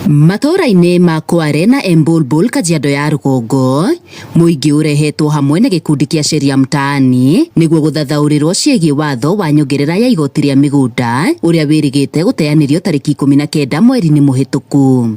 Matũũra-inĩ ma Kware na Embulbul Kajiado ya rũgongo, mũingĩ ũrehetwo hamwe na gĩkundi kĩa Sheria Mtaani nĩguo gũthathaũrĩrwo ciĩgiĩ watho wa nyongerera ya igoti rĩa mĩgũnda ũrĩa wĩrĩgĩte gũteanĩrio tarĩki 19 mweri-inĩ mũhĩtũku.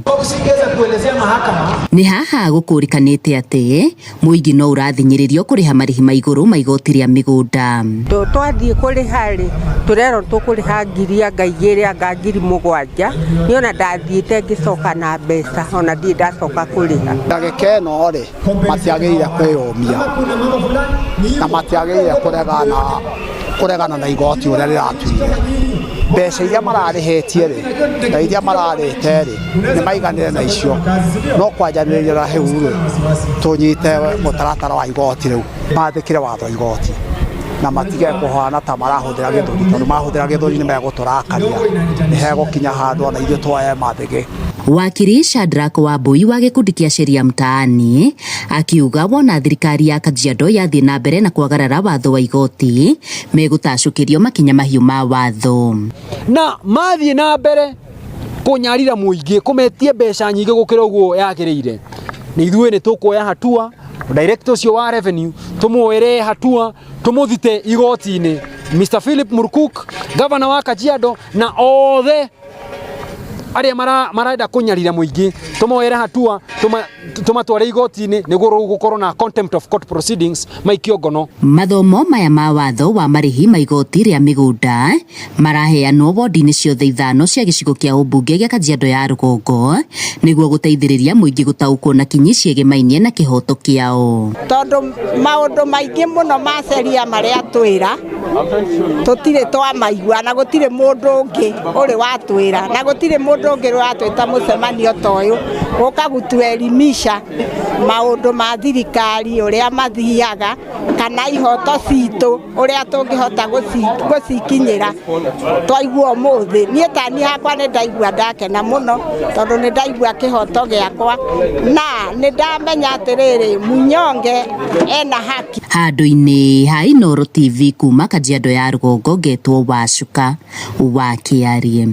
Nĩ haha gũkũrĩkanĩte atĩ mũingĩ no ũrathinyĩrĩrio kũrĩha marĩhi ma igũrũ ma igoti rĩa mĩgũnda. Twathiĩ kũrĩha rĩ, tũrerwo tũkũrĩha ngiri anga igĩrĩ anga 7000. Niĩ ona ndathiĩte ngĩcoka na mbeca ona ndirĩ ndacoka kũrĩha. Ndagĩka ĩno rĩ, matiagĩrĩire kwĩyũmia na matiagĩrĩire kũregana kũregana na igoti ũrĩa rĩratuire. Mbeca iria mararĩhĩtie rĩ, na iria mararĩte rĩ, nĩ maiganĩre na icio. No kwanjanĩrĩria na hau rĩ, tũnyite mũtaratara wa igoti rĩu, mathĩkĩre watho wa igoti na matige kũhana ta marahũthĩra gĩthũri, tondũ mahũthĩra gĩthũri nĩ megũtũrakaria, nĩ hegũkinya handũ ona ithuĩ tuoye mathĩgĩ. Wakiri Shadrack Wambui wa gĩkundi kĩa Sheria Mtaani akiuga wona thirikari ya Kajiado yathiĩ na mbere na kwagarara watho wa igoti megũtacũkĩrio makinya mahiũ ma watho. Na mathiĩ na mbere kũnyarira mũingĩ kũmetie mbeca nyingĩ gũkĩra ũguo yagĩrĩire, nĩ ithuĩ nĩ tũkuoya hatua director ũcio wa revenue tũmuoere hatua tũmũthite igoti-inĩ. Mr Philip Murkuk, governor wa Kajiado, na othe arĩa marenda kũnyarira mũingĩ tũmoere hatua, tũmatware igoti-inĩ nĩguo gũkorwo na contempt of court proceedings, maikio ngono. Mathomo maya ma watho wa marĩhi ma igoti rĩa mĩgũnda maraheanwo wodi-inĩ ciothe ithano cia gĩcigo kĩa ũmbunge gĩa Kajiado ya rũgongo nĩguo gũteithĩrĩria mũingĩ gũtaũkwo na kinyi ciĩgemainie na kĩhoto kĩao. Tondũ maũndũ maingĩ mũno ma sheria marĩa twĩra tũtirĩ twamaigua, na gũtirĩ mũndũ ũngĩ ũrĩ watwĩra, na gũtirĩ mũndũ ũngĩ watwĩta mũcemanio ta ũyũ gũka gũtuelimisha maũndũ ma thirikari ũrĩa mathiaga kana ihoto citũ ũrĩa tũngĩhota gũcikinyĩra. Twaigua ũmũthĩ, niĩ ta niĩ hakwa nĩ ndaigua ndakena mũno tondũ nĩ ndaigua kĩhoto gĩakwa na nĩ ndamenya atĩrĩrĩ, munyonge ena haki. Handũ-inĩ ha Inooro TV kuma Kajiado ya rũgongo, ngetwo Wacuka wa Kĩarie.